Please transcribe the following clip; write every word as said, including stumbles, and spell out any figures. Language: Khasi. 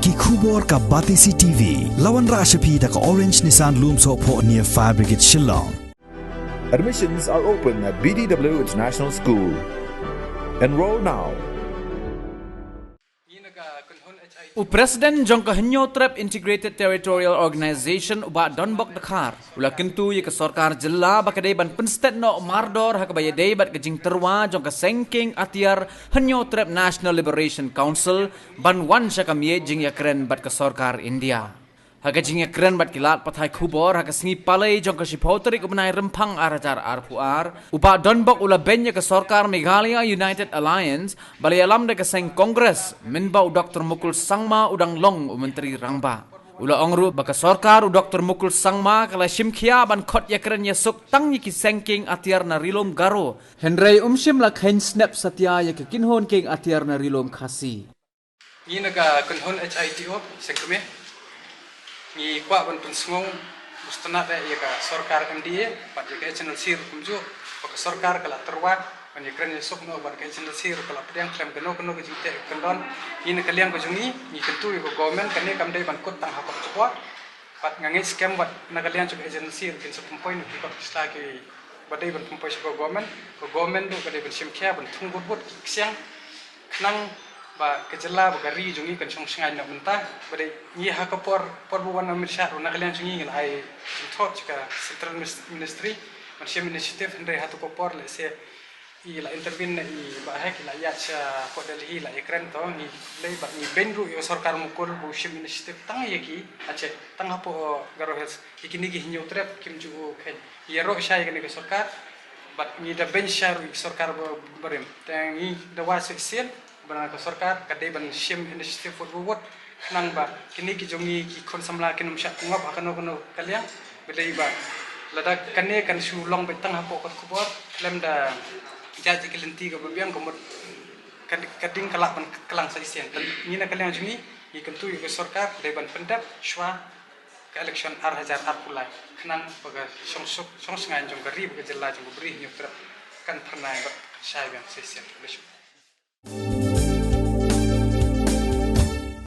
Ki khubor ka Batesi T V. La wanrah sha phi da ka Orange Nissan Lumsohphoh near Fire Brigade Shillong. Admissions are open at B D W International School. Enroll now. U President jong ka Hynñiewtrep Integrated Territorial Organization, u Bah Donbok Dkhar, u la kyntu ïa ka sorkar jylla ba ka dei ban pynstet noh mardor ha kaba ïadei bad ka jingtyrwa jong ka seng kieng atiar Hynñiewtrep National Liberation Council ban wan sha ka miej jingïakren bad ka sorkar India. Ha ka jingïakren bad ki lad pathai khubor ha ka sngi Palei jong ka shiphew tarik u bnai Rymphang ar hajar arphew ar, u Bah Donbok u la beiñ ïa ka sorkar Meghalaya United Alliance ba la ïalam da ka seng Congress, mynba u Doktor Mukul Sangma u dang long u Myntri Rangbah. U la ong ruh ba ka sorkar u Doktor Mukul Sangma ka la shim khia ban khot ïakren ïasuk tang ïa ki seng kieng atiar na Ri Lum Garo, hynrei um shym la kheiñ snep satia ïa ka kynhun kieng atiar na Ri Lum Khasi. Ngi na ka kynhun H I T O seng kmie, ngi kwah ban pynsngew, u sngewtynnat ïa ka sorkar M D A bad ïa ka H N L C ruh kumjuh, ba ka sorkar ka la tyrwa ban ïakren ïasuk noh bad ka H N L C ruh ka la pdiang khlem kano kano ka jingteh kyndon. Ngi na ka liang ka jong ngi, ngi kyntu ïa ka government, kane kam dei ban kut tang ha kot khubor. Bad nga ngeit skhem bad na ka liang jong ka H N L C ruh kin sa pynpoi na ki kot ki sla kiba dei ban pynpoi sha ka government. Ka government ruh ka dei ban shim khia ban thung bud bud ki ksiang, khnang ba ka jylla bad ka ri jong ngi kan shong shngaiñ noh mynta. Ba dei ngi ha ka por, por ba wan Amit Shah ruh na ka liang jong ngi ngi la ai jingthoh sha ka Central Minis-, Ministry ban shim initiative, hynrei ha tu ka por lehse i la intervene na i Bah Hek, i la ïaid sha hapoh Delhi, i la ïakren, to ngi lei bad ngi beiñ ruh ïa ka sorkar Mukul ba u shim initiative tang ïa ki, ache, tang hapoh Garo Hills, ïa kine ki Hynñiewtrep kim ju kheiñ. Ïaroh shai ïa kane ka sorkar bad ngi da beiñ shai ruh ïa ka sorkar ba, barim. Te ngi da wad shisien ba na ka sorkar ka dei ban shim initiative wut ba wut, khnang ba kine ki jong ngi ki khun samla kin ym shah pynngop ha kano kano ka liang. Ba dei ba lada kane kan shu long beit tang hapoh kot khubor, khlem da jait ïa ki lynti kaba biang, ka mut ka, ka ding ka lah ban klang sa shisien. Te ngi na ka liang jong ngi, ngi kyntu ïa ka sorkar dei ban pyndep shuwa ka election ar hajar arphew lai, khnang ba ka shongsuk, shongshngaiñ jong ka ri bad ka jylla jong ka Bri Hynñiewtrep kan phyrnai bad kan shai biang sa shisien. Khublei shibun.